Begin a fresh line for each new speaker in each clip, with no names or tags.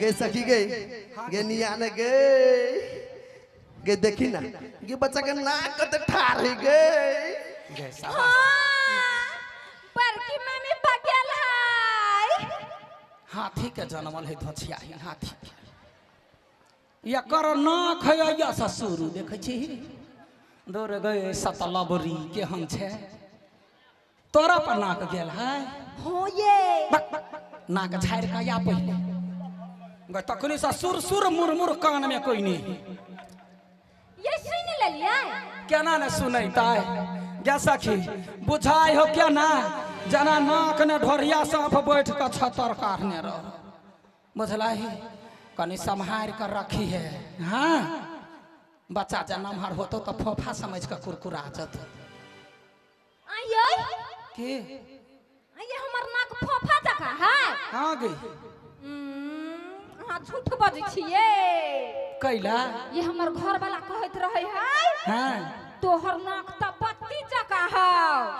गे सखी गे गे निया ने गे गे देखी ना गे बच्चा के नाक कते ठार है गे
गे शाबाश।
बड़की मम्मी पगेल है।
हाथी के जनमल है धोछिया हाथी एकर नाक है या ससुर देखै छी दौड़ गए सतलबरी केहन छै तोरा पर नाक गेल है
हो ये
नाक झाड़ि कऽ या पहिले गए तखनी से सुर सुर मुरमुर कान में कोई नहीं
ये सुन लेलियै
केना ने सुनैतै गे सखी बुझाइ हो केना जना नाक ने ढोरिया साँप बैठ कऽ छतर काटने रह बुझलही कनि सम्हारि कऽ रखी है। हाँ बच्चा जब नमहर होतो तो फोफा समझ कऽ कुरकुरा जतो।
आइयै
के
आइयै हमर नाक फोफा जकाँ है।
हाँ गे
अहाँ झूठ बजै छियै
कैला
ये हमर घर वाला कहैत रहै है।
हाँ
तोहर नाक त बत्ती जकाँ हौ।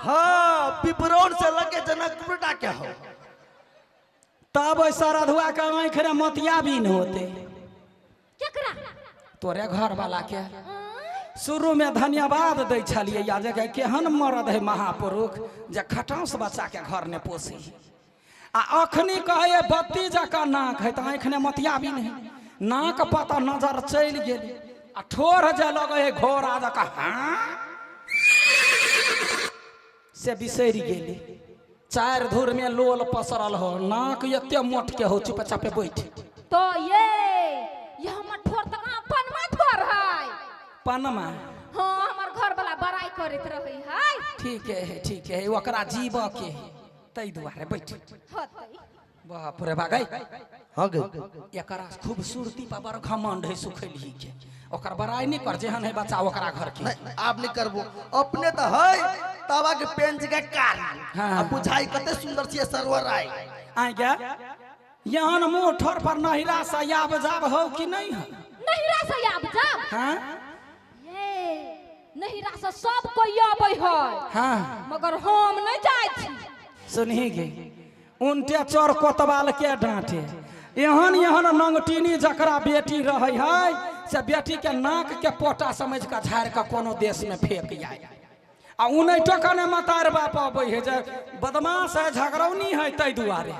हाँ पिपरौन से लगे जनकपुर के हो
तब सरधुआ के आँखि रे मोतिया बिन होते
केकरा
तोरे घर वाला के शुरू में धन्यवाद दै छलियै या जे केहन मरद है महापुरुष जे खटाँस बच्चा के घर ने पोसी आ अखनी कहै बत्ती जकाँ नाक है तऽ आँखि ने मोतिया बिन है नाक पता नजर चलि गेल आ ठोर जे लगै है घोड़ा जकाँ। हाँ से बिसरि गेली चारि धुर में लोल पसरल हो नाक एते मोट के हो चुपचापे बैठ
तो ये हमर ठोर तक पनमा ठोर है
पनमा।
हाँ हमर घर वाला बड़ाई करैत रहै है।
ठीक है ठीक है ओकरा जीव के तै दुआरे बैठ
होतै।
बाप रे बागै।
हाँ गे
एकरा खूबसूरती पर बड़ घमंड है सुखैली के ओकर बड़ाई नहीं कर जेहन है बच्चा ओकरा घर के
नहीं आप नहीं करबो अपने तो है तवा के पेंच के कार।
हाँ।
आ बुझाई कते सुंदर छियै सरवर आय
आइ गे यहन मुँह ठोर पर नहिरा से आब जाब हो कि नहीं हो
नहिरा से आब जाब।
हाँ
ये नहिरा से सब कोई आबै है।
हाँ
मगर हम नहीं जाइ छी।
सुनही गे उनटे चोर कोतवाल के डांटे एहन एहन नंगटीनी जकरा बेटी रहे है से बेटी के नाक के पोटा समझ के झाड़ के कोनो देश में फेंक जाए आ उनैटो कने मतार बाप अबै है जे बदमाश है झगड़ौनी है तै दुआरे।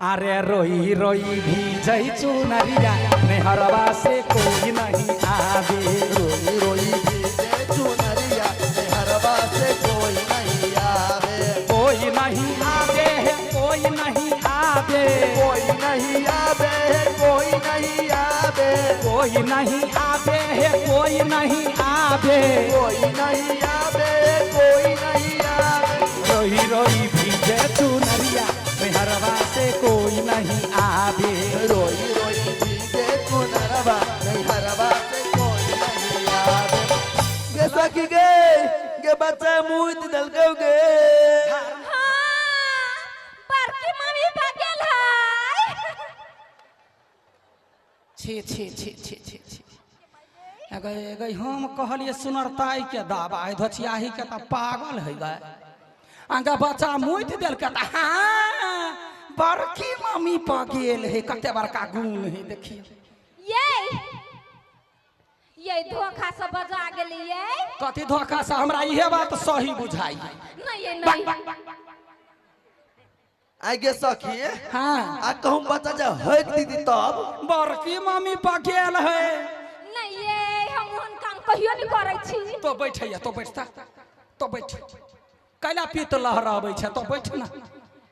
अरे रोई रोई भीजै चुनरिया नेहरवा से कोई नहीं आवे
रोई रोई भीजे चुनरिया नेहरवा से कोई नहीं आवे
कोई नहीं आवे है कोई नहीं आवे
कोई नहीं आवे है कोई नहीं आवे
कोई नहीं आवे है कोई नहीं आवे
कोई नहीं आवे कोई नहीं आवे
रोई रोई भीजे चुनरिया नेहरवा से कोई नहीं आवे
रोई रोई भीजे चुनरवा नेहरवा से कोई नहीं आवे गे सखी गे गे बच्चा मुंह दलकौ गे।
हाँ बड़की मम्मी पगेल है।
छी छी छी छी छी छी गए गए हम कहलिए सुनरताई के दावा है धोछियाही के तऽ पागल है गए आगा बच्चा मुति देलकै तऽ हाँ बड़की मम्मी पगेल है कते बड़का गुण है देखियो
ये धोखा से बजा गेलियै
कथी धोखा से हमरा इहे बात सही बुझाई
नहीं नहीं
आइ गे सखी।
हाँ
आ कहूँ बच्चा जे हक दीदी तब
बड़की मम्मी पगेल है
नहीं ये हम ओहन काम कहियो नहीं करै छी।
तो बैठैया तो बैठता तो बैठ कैला पीत लहराबै छै तो बैठ ना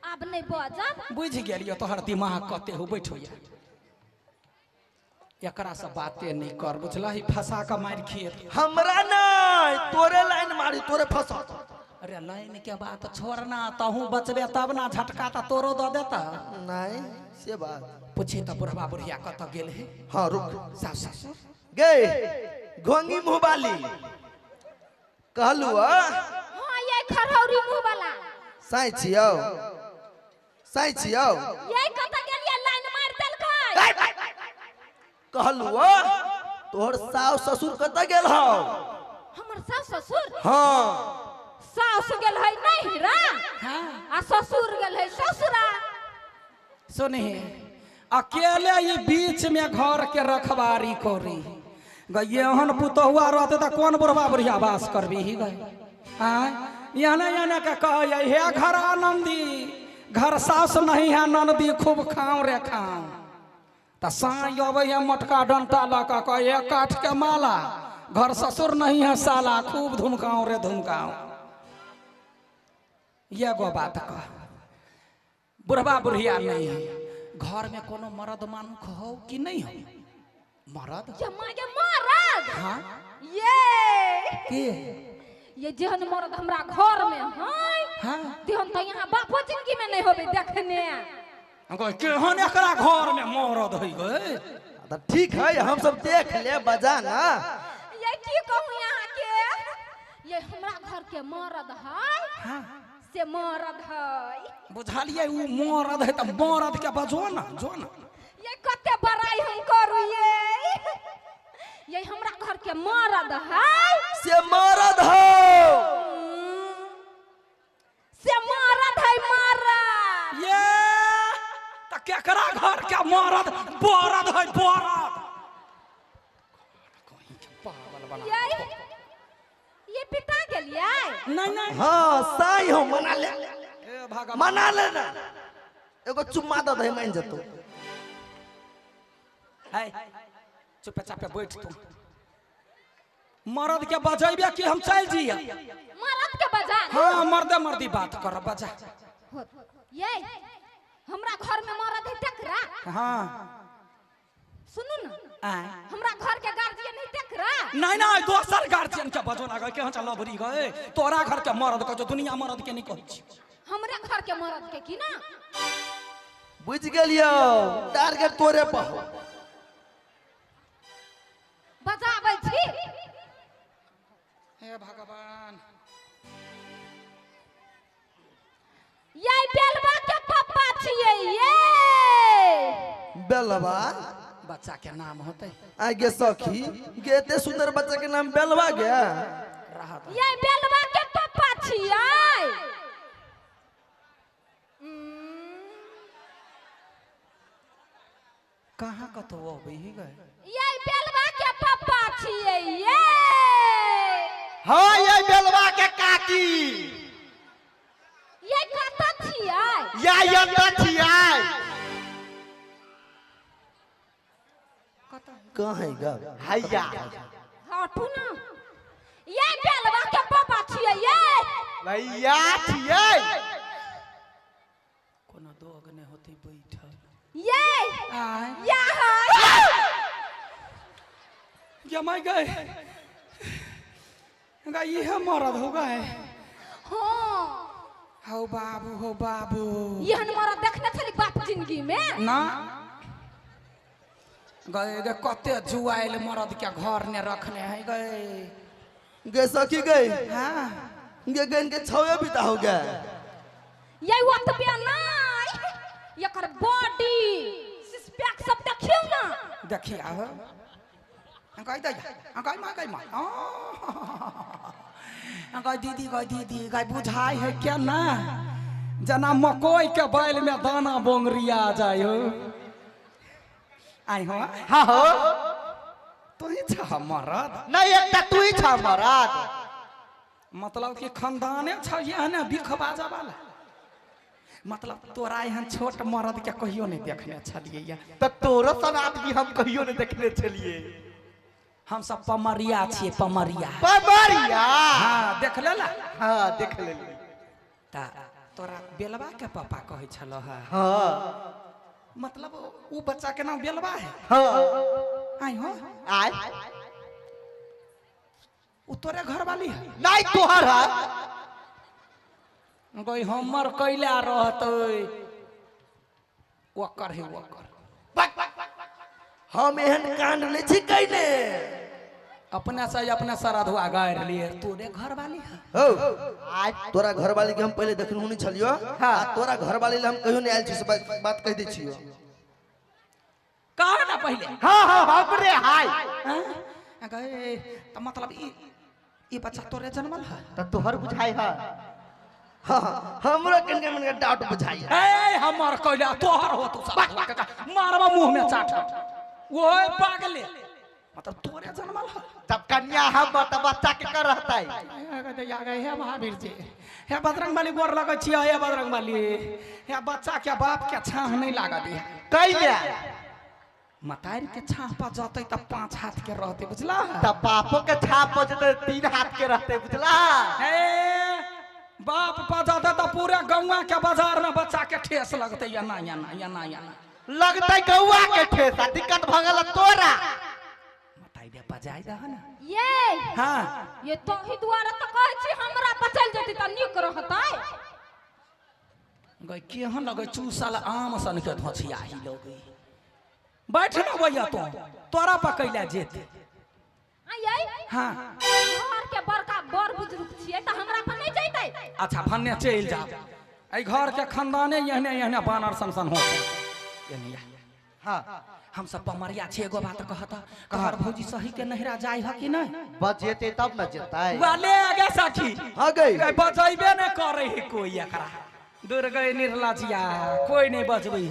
आब नहीं बजब
बुझि गेलियो तोहर दिमाग कते हो बैठो या एकरा से बाते नहीं कर बुझलही फंसा के मारि खिए
हमरा नहीं तोरे लाइन मारी तोरे फंसा।
अरे लाइन के बात छोड़ना तहू बचबे तब ना झटका त तोरो दऽ देता
नहीं से बात
पूछे त बुढ़वा बुढ़िया कत गेल है।
हाँ रुक
सास ससुर
गे घोंगी मुँह वाली कहलू।
हाँ ये खरौरी मुँह वाला
साई छियौ साई छियौ
ये कत गेलियै लाइन मारि देलकै
कहलू तोहर सास ससुर कत गेल हौ
हमर सास ससुर।
हाँ
सास गेल है नहिरा।
हाँ
आ ससुर गेल है ससुरा।
सुनही अकेले ई बीच में घर के रखवारी करी गई। एहन पुतहुआ रहते तो कौन बुढ़वा बुढ़िया वास करबी ही गए। आय याने याने के कह हे घर आनंदी, घर सास नहीं है ननदी, खूब खाऊं रे खाऊं। तो साई अबै है मोटका डंटा लऽ कऽ कह काठ के माला, घर ससुर नहीं है साला, खूब धुमकाऊं रे धुमकाऊं। ये गो बात कह, बुढ़वा बुढ़िया नहीं है घर में, कोनो मर्द मानुख हो कि नहीं हो? मर्द
मर्द
हाँ
ये
के
ये जेहन मर्द हमरा घर में है
हाँ
तेहन तो यहाँ बापो जिंदगी में नहीं होबे देखने।
केहन एकरा घर में मर्द है गए?
तो ठीक है हम सब देख ले बजा ना।
ये की कहूँ यहाँ के, ये हमरा घर के मर्द है
हाँ
से मर्द है।
बुझलिए उ मर्द है तो मर्द के बजो ना जो ना।
ये कते बड़ाई हम करू, ये हमरा घर के मर्द है
से मर्द हो,
से मर्द है मर्द।
ये त केकरा घर के मर्द बरद है बरद। पागल बना
ये पिता गेलिए
नहीं नहीं
हाँ साई हो मना ले, मना ले ना, एगो चुम्मा दे दे मान जतो।
है चुपचाप बैठ तू। मर्द के बजैबे कि हम चल जिया?
मर्द के बजा
हाँ मर्दे मर्दी बात कर बजा।
ये हमरा घर में मर्द है तकरा
हाँ
सुनू ना, हमरा घर के गार्जियन है तकरा।
नहीं नहीं दोसर गार्जियन के बजो ना गए, केहन चल लबरी गए तोरा घर के मर्द कह, दुनिया मर्द के नहीं कहै छी,
हमरा घर के मर्द के की ना।
बुझ गेलियो टारगेट तोरे पर हो।
बजाबै छी।
हे भगवान
ये बेलवा के पप्पा छियै। ये
बेलवा
बच्चा के नाम होते
आगे सखी गे, एते सुंदर बच्चा के नाम बेलवा गया।
ये बेलवा के पप्पा छियै।
कहाँ कतो अबै ही गए?
ये बेलवा के पप्पा छियै। ये
हाँ ये बेलवा के काकी।
ये कतऽ छियै?
ये एतऽ छियै।
कहाँ है गा?
हैया
हटू ना। ये बेलवा के पापा छियै। ये
भैया छियै।
कोनो दोग नहि होतै बैठल।
ये या है
जमाई गए गा, ये मरद हो गए।
हाँ
हो बाबू हो बाबू,
एहन मरद देखने छली बाप जिंदगी में
ना गए गे। कते जुआइल मरद के घर ने रखने है गए
गे सखी गए।
हाँ
गे गए इनके छवे बिता हो गए।
ये ओतबे नहीं, एकर बॉडी सिक्स पैक सब देखियौ ना।
देखिए आहो गई दे गई माँ गई माँ गई दीदी गई दीदी गई बुझाई है क्या ना, जना मकई के बैल में दाना बोंगरिया जाय हो। आई हो
हाँ हो
तू ही छह मरद।
नहीं एकटा तू ही छह मरद।
मतलब कि खानदाने छ एहने बिख बाजा वाला। मतलब तोरा एहन छोट मरद के कहियो नहीं देखने छलियै।
त तोरो सन आदमी हम कहियो नहीं देखने छलियै।
हम सब पमरिया छियै, पमरिया।
पमरिया
हाँ देख लेला?
हाँ देख लेली।
ता तोरा बेलवा के पापा कहै छलो है?
हाँ
मतलब उ बच्चा के नाम बेलवा है?
हाँ
आई हो
आय
उ तोरे घर वाली है?
नहीं तोहर है।
गई हमर कैला रहतै, ओकर है ओकर।
हम एहन कांड नहीं छी कैने।
अपने से अपने सराधुआ गारि लिए तोरे घर वाली है।
हो तोरा घर वाली के हम पहले देखनु नहीं छलियो। आ तोरा घर वाली ले हम कहियो नहीं आयल छी, से बात कह दै छियो।
कह ना पहले।
हां हां हमरे हाय
गए त मतलब ई बच्चा तोरे जन्मल है?
त तोहर बुझाई है।
हाँ हमरो कनिका मनिका डाउट बुझाइए।
ए हमर कैला तोहर हो तू सब मारबा मुंह में चाट। ओए पागले मतलब तोरे जनमल ह।
तब कन्या हम त बच्चा के कर रहतै।
हे महावीर जी, हे बजरंग बली गोर लगै छियै, हे बजरंग बली, हे बच्चा के बाप के छाह नहीं लागऽ दिहे।
कैला
मतारी के छाह पर जतै त 5 हाथ के रहतै बुझला।
त बापो के छाप पर जतै 3 हाथ के रहतै बुझला।
हे बाप पर जतै त पूरा गौवा के बाजार में बच्चा के ठेस लगतै। एना एना एना एना
लगतै गौवा के ठेस आ दिक्कत भ गेल तोरा।
मताई दे बजाय दह ना।
ये
हां
ये तोही दुआरे त कहै छी हमरा बचल जेतै त नीक रहतै।
गई केहन लगै चूसल आम सन के धोछियाही लगै। बैठ ना भैया तो तोरा पकैला जेते।
आयै
हां
घर के बड़का बड़ बुजुर्ग छियै त हमरा पर नहीं जैतै।
अच्छा भन्ने चलि जा। एहि घर के खानदाने एहने एहने बानर सन सन होते।
हां
हम सब पमरिया छे एगो बात कहता कहर भौजी सही के नहिरा जाय ह कि नहीं?
बजेते तब न जेतै।
वाले आगे सखी
हां गई
बजैबे न करे है कोई एकरा। दूर गई निर्लजिया कोई नहीं बजबै।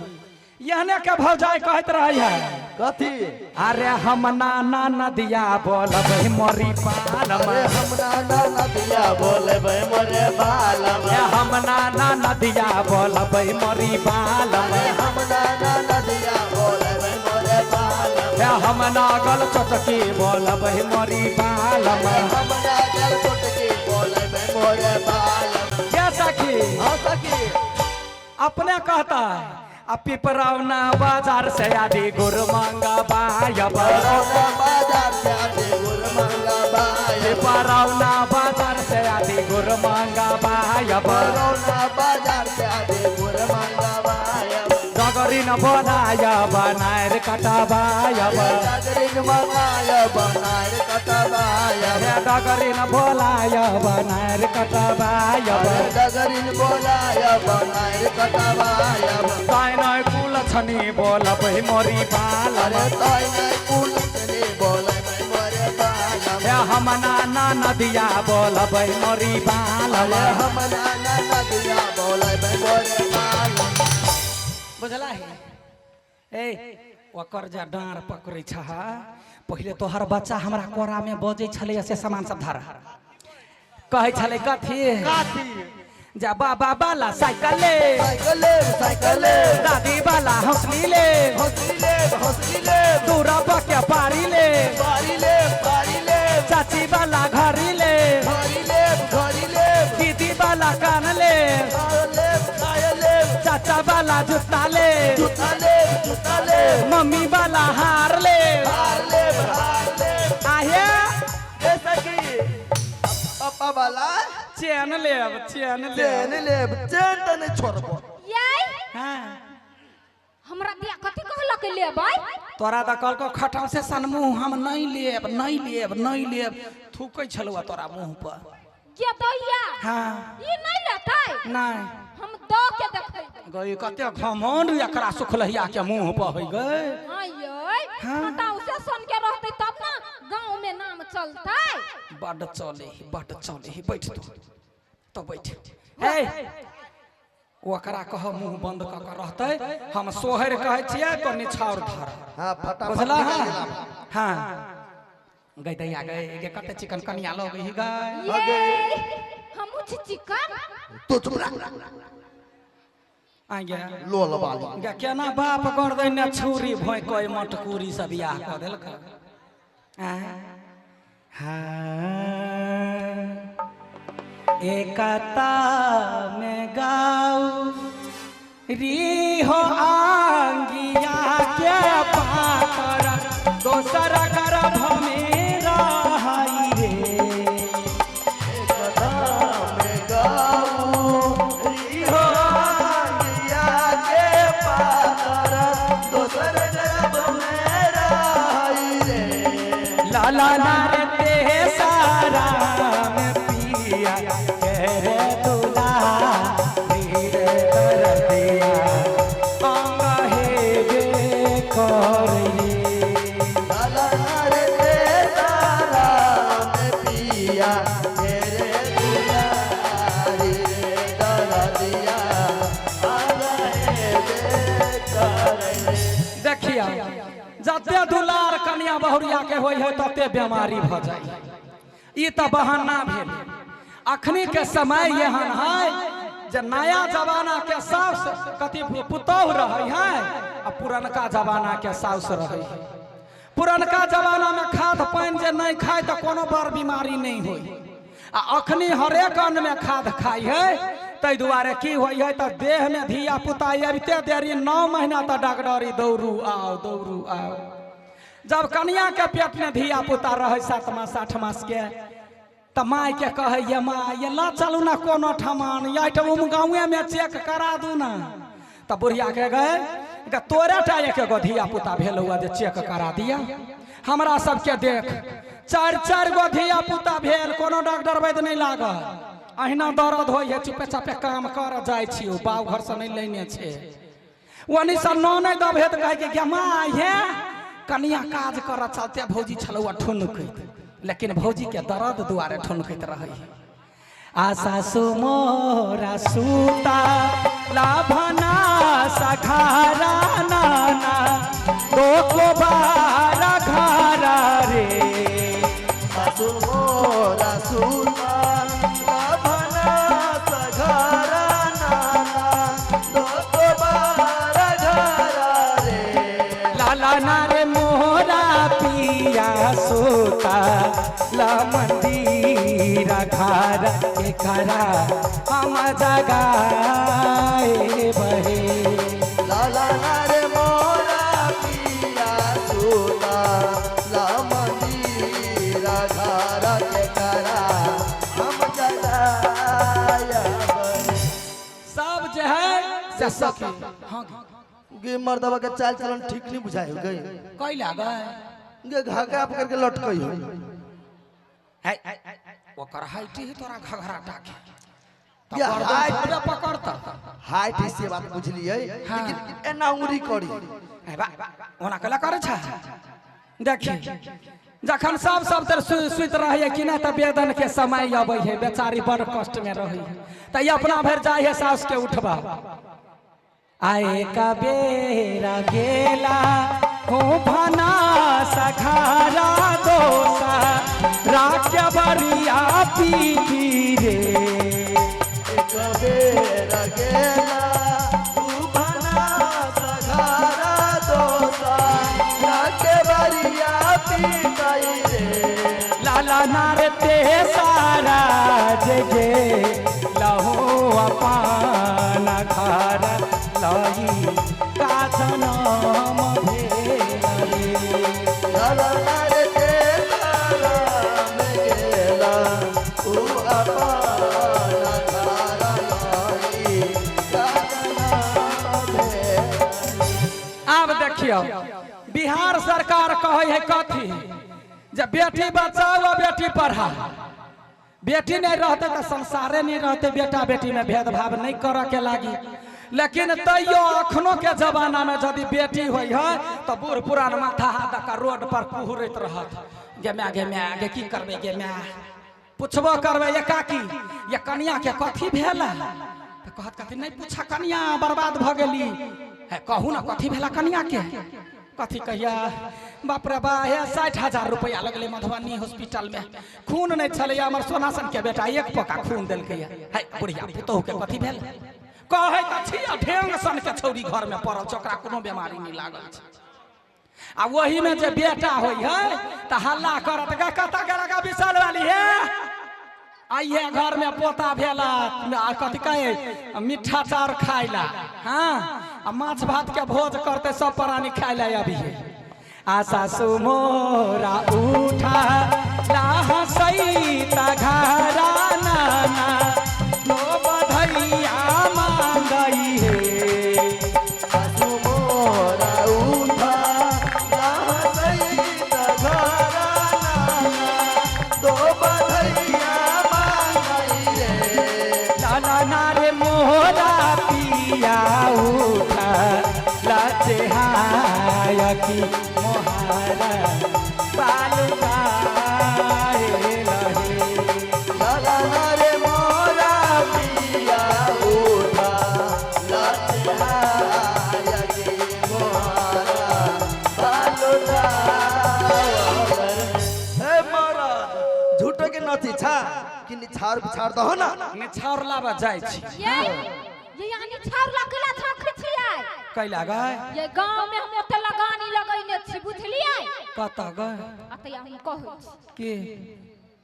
यहने के भौजाई कहत रही है
कथी?
अरे हम नाना नदिया बोलबै मोरी पालम।
अरे हम नाना नदिया बोलबै मोरे बालम।
हम नाना नदिया बोलबै मोरी बालम।
हम नाना नदिया बोलबै मोरे बालम।
हम नागल चटकी बोलबै मोरी बालम।
हम नागल चटकी बोलबै मोरे बालम।
क्या सखी?
हां सखी
अपने कहता है आ पिपरौना बाजार से आदि गुर मांगा बायब।
पिपरौना बाजार से आदि गुर मांगा बायब।
पिपरौना बाजार से आदि गुर मांगा बायब।
पिपरौना बाजार से आदि गुर मांगा बायब।
डगरिन बनाय बनायर कटबायब।
डगरिन मंगाय बनायर कटबायब।
डगरिन बोलाय बनायर कटबायब।
डगरिन बोलाय बनायर कटबायब।
ताई नै कुल छनी बोलबै मोरी बालम।
अरे ताई नै कुल छनी बोलबै मोरे बालम।
हम नाना नदिया बोलबै मोरी बालम।
हम नाना नदिया बोलबै मोरे बालम।
बुझला है? ए ओकर जे डाँर पकड़ै छह पहिले तोहर बच्चा हमरा कोरा में बजै छलै से सामान सब धर कहै छलै कथी?
कथी?
जा बाबा वाला साइकिल ले
साइकिल ले साइकिल ले
दादी वाला हौसली ले
हौसली ले हौसली ले
दूरब के पारी ले
पारी ले पारी ले
चाची वाला घड़ी ले
घड़ी ले घड़ी ले
दीदी वाला कान ले
कान ले कान ले
चाचा वाला जूता ले
जूता ले जूता ले
मम्मी वाला हार ले
हार ले हार ले
आहे
ए सखी पापा वाला
चैन लेब चैन लेब
चैन लेब चैन त नहीं छोड़बो।
ये
हां
हमरा दिया कथी कहलक लेबै?
तोरा त कहलको खटाव से सन मुंह हम नहीं लेब नहीं लेब नहीं लेब थूकै छलुआ तोरा मुंह पर।
के दैया?
हां
ई नहीं लेतै?
नहीं
हम दो के देखै
गई कते घमंड एकरा सुखलहिया के मुंह पर होई गई।
हां यै खटाव से सन के रहतै तब ना गांव में नाम चलतै।
बड चले बड चले बैठ तू तो बैठ। ए ओकरा कह मुंह बंद क के रहतै हम सोहर कहै छियै तो निछाउर धर।
हां फटाफट
बुझला? हां गई दैया गई गे कते चिकन कनिया लोग ही गई।
ये हमहु छी चिकन
तो चुप रह
आ गया
लोल वाली
गे केना बाप कर दे ने छुरी भोइ कोई मटकुरी सब बियाह क देलक। हां एकता में गाऊ री हो आंगिया के पातर दोसर गर्भ में रहई रे।
एकता में गाऊ री हो आंगिया के पातर दोसर गर्भ में रहई रे।
लाला ना रे ते सारा में पिया रे तुला रे दरदिया अंग हे बे करई।
लाला रे ते सारा में पिया रे तुला रे
जते दुलार कनिया बहुरिया के होइ है तते बीमारी भ जाइ है। ई तऽ बहाना भेल। अखनी के समय एहन है जे नया जमाना के साउस कथी पुतोहु रहै है आ पुरनका जमाना के साउस रहै है। पुरनका जमाना में खाद पानि जे नहीं खाय तऽ कोनो बड़ बीमारी नहीं होई, आ अखनी हरेक अन्न में खाद खाइ है, ताहि दुआरे की होइ है तऽ देह में धिया पुता अबिते देरी 9 महीना तऽ डॉक्टरी दौड़ू आओ दौड़ू आओ। जब कनिया के पेट में धिया पुता रहे 7 मास 8 मास के तऽ माय के कहै ये माँ ये ल चलू ना कोनो ठमान एहिठाम गाँवे में चेक करा दू ना। तऽ बुढ़िया के गए तोरे टा एक एगो धिया पुता भेल हुआ जे चेक करा दिया, हमरा सबके देख 4 4 गो धिया पुता भेल, कोनो डॉक्टर वैद्य नहीं लागल, अहिना दर्द होइ है चुपे चापे काम कर जाइ छी, बाप घर से नहीं लेने छे, ओनी से नौ नहि दबे तऽ कहै के गे माँ हे कनिया काज कर चलते भौजी छलौ ठुनकैत, लेकिन भौजी के दर्द दुआरे ठुनकैत रहै। आ सासु मोरा सूता लाभना सखारा नाना दो को बारा घारा रे।
सासु मोरा सूता लाभना सखारा नाना दो को बारा घारा रे।
लाला ना रे मोरा पिया सूता ला मंदिरा घारा के घरा हम जगाए बहे।
लाला ना रे मोरा पिया सूता ला मंदिरा घारा के घरा हम जगाए बहे।
सब जे है से सखी। हाँ
गे मर्दवा के चाल चलन ठीक नहीं बुझाए गए
कैला गए
गे घाघरा पकड़ के लटकई हो
है ओकर हाइट ही तोरा घघरा टाके
ये हाइट
थोड़े पकड़ता
हाइट से बात बुझलिए, लेकिन एना उंगली करी
है बा ओना कला करे छा। देखी जखन सब सब तर सुति रहै कि नहि तऽ वेदन के समय अबै है, बेचारी बड़ कष्ट में रहै है, तऽ अपना भरि जाइ है साउस के उठबा। आए कबेरा गेला हो भना सखारा दोसा राख्य बरिया पीती रे।
कबेरा गेला हो भना सखारा दोसा राख्य बरिया पीती रे।
लाला नारते सारा जगे लहो अपान घर लई का जनम भेल रे।
लाला नारते सारा गेला उ अपान घर लई का जनम भेल।
आब देखियौ बिहार सरकार कहै है कथी जे बेटी बचाओ आ बेटी पढ़ाओ। बेटी नहीं रहते तो संसारे नहीं रहते, बेटा बेटी में भेदभाव नहीं करे के लागी। लेकिन तैयो अखनो के जमाना में यदि बेटी होइ है तो बूढ़ पुरान माथा हाथ दऽ कऽ रोड पर कुहरैत रहत, गे माय गे माय गे की करबै गे माय, पुछबो करबै ये काकी ये कनिया के कथी भेल, तऽ कहत कथी नहीं पूछा कनिया बर्बाद भऽ गेली है, कहू ना कथी भेला कनिया के, कथी कहिया बाप रे बा हे 60,000 रुपया लगले मधुबनी हॉस्पिटल में, खून नहीं छलै हमर सोनासन के बेटा एक पका खून देलकै है, बुढ़िया पुतोहु के कथी भेल, कहै तऽ छियै ढेंग सन के छौरी घर में पड़ल छै, ओकरा कोनो बीमारी नहीं लागल छै। आ वही में जे बेटा होइ है तऽ हल्ला करत गे कतऽ गेल गे विशाल वाली हे, आइए घर में पोता भेला कथी कहे मीठा चाउर खाइला, हाँ आ माछ भात के भोज करते सब प्राणी खाइला अभी। आ सासु मोरा उठा लाहसैता घरा नाना नो बधैया मांगई हे।
सासु मोरा उठा लाहसैता घरा नाना दो बधैया मांगई रे।
लाला नारे मोरा पिया उठा लाचे हाय की मोहारा बाल गाए लहे।
लाला नारे मोरा पिया उठा लाचे हाय की मोहारा बाल कि निछार बिछार दहो ना।
निछाउर लाबऽ जाइ छी।
ये ये यानी छाउर लकला झांकी छियै।
कैला गए?
ये गांव में हम ओते लगानी लगैने छी, बुझलियै?
कतऽ गए?
अतया हम कहै छी।
के?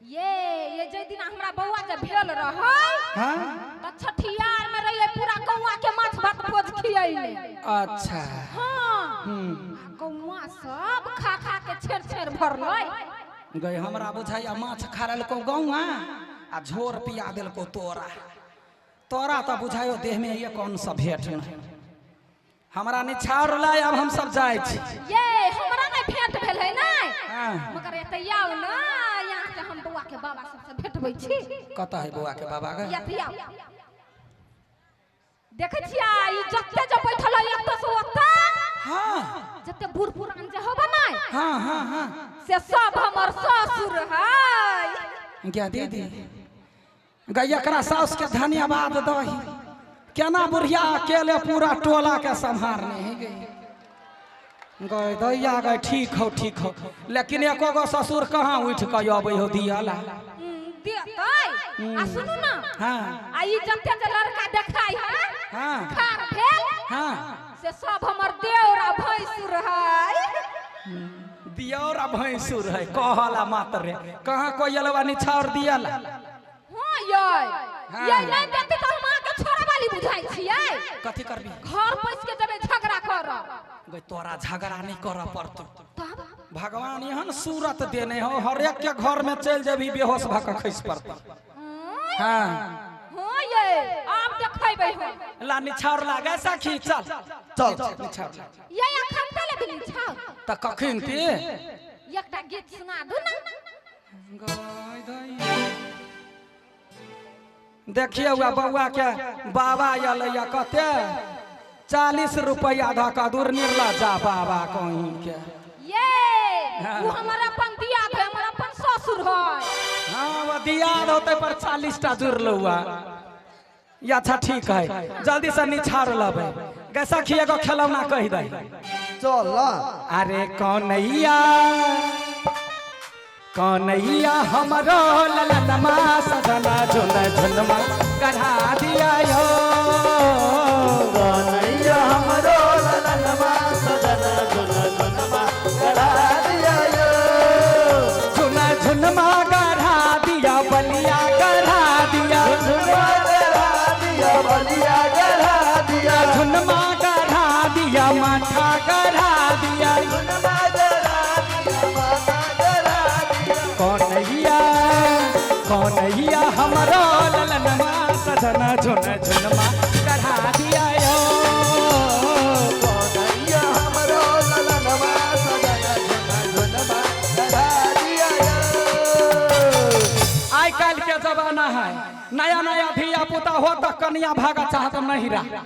ये जे दिन हमरा बौआ जे भेल रहै,
हाँ?
त छठियार में रहियै, पूरा गौआ के माछ भात भोज खियैले।
अच्छा।
हाँ। गौआ सब खा खा के छेर छेर भरलै।
गई हमरा बुझाइया माछ खा लेलको गौआ आ झोर पिया देलको तोरा। तोरा तऽ बुझाइयो देह में ये कौन सा भेट नहीं। हमरा निछाउर लाय, अब हम सब जाइ छी।
ये हमरा नहीं भेंट भेल है नै।
हाँ।
मगर एतऽ आउ ना, यहाँ के हम बौआ के बाबा सबसे भेटबै छी।
कतऽ है बौआ के बाबा गे?
एतऽ आउ। देखै छियै ई जते जे बैठल है एतऽ से ओतऽ।
हाँ।
जते बूढ़ पुरान जे होबे नै।
हाँ हाँ हाँ।
से सब हमर ससुर है।
क्या दीदी गई एकरा साउस के धन्यवाद दही, केना बुढ़िया अकेले पूरा टोला के सम्हारने है गई। गई दैया गई ठीक हो ठीक हो, लेकिन एको गो ससुर कहाँ उठ के अबै हो दियाला।
देतै। आ सुनू ना।
हाँ।
आ ई जते जे लड़का देखाइ है,
हाँ।
खार भेल,
हाँ।
से सब हमर देवर आ भैंसुर है।
दियोर आ भैंसुर है कहला मात्र रे, कहाँ कोई अलवा निछाउर दियाला।
हाँ यै।
हाँ।
यै नहीं देती तो हम अहाँके छोड़ा वाली बुझाइ छियै।
कथी करबी?
घर पैस के जेबै झगड़ा करऽ।
गई तोरा झगड़ा नहीं करऽ पड़तौ।
तब?
भगवान एहन सूरत देने हो, हर एक के घर में चलि जेबही बेहोश भऽ कऽ खसि पड़तौ। हाँ।
हाँ यै, आब देखेबै हम।
ला निछाउर लागे सखी, चल
चल
निछाउर।
यै अखन तऽ लेबी निछाउर?
तऽ कखन ते?
एकटा गीत सुना दू ना।
देखिए वह बौआ के बाबा अयलैया कते 40 रुपया धऽ कऽ दूर निर्ला जा बाबा कहीं के।
ये
हाँ।
वो हमर अपन दियाद है, हमर अपन ससुर है।
हाँ वो दियाद होते पर 40 टा जुड़ल हुआ। ये अच्छा ठीक है, जल्दी से निछाड़ लबै। गे सखी एगो खेलौना कहि दही।
चल।
अरे कन्हैया कन्हैया हमरो ललनमा सजना झुन झुनमा गढ़ा दिया यो।
कन्हैया हमरो ललनमा सजना झुन झुनमा गढ़ा दिया यो।
झुन झुनमा गढ़ा दिया बलिया गढ़ा दिया।
झुनमा गढ़ा दिया बलिया गढ़ा दिया।
झुनमा गढ़ा दिया माथा गढ़ा दिया।
झुनमा गढ़ा दिया माथा गढ़ा दिया।
कन्हैया कन्हैया हमरो ललनमा सजना झुन झुनमा गढ़ा दिया यो।
कन्हैया हमरो ललनमा सजना झुन झुनमा गढ़ा दिया यो।
आइ काल्हि के जमाना है, नया नया धिया पुता हो तो कन्या भागा चाहत नहीं रहा।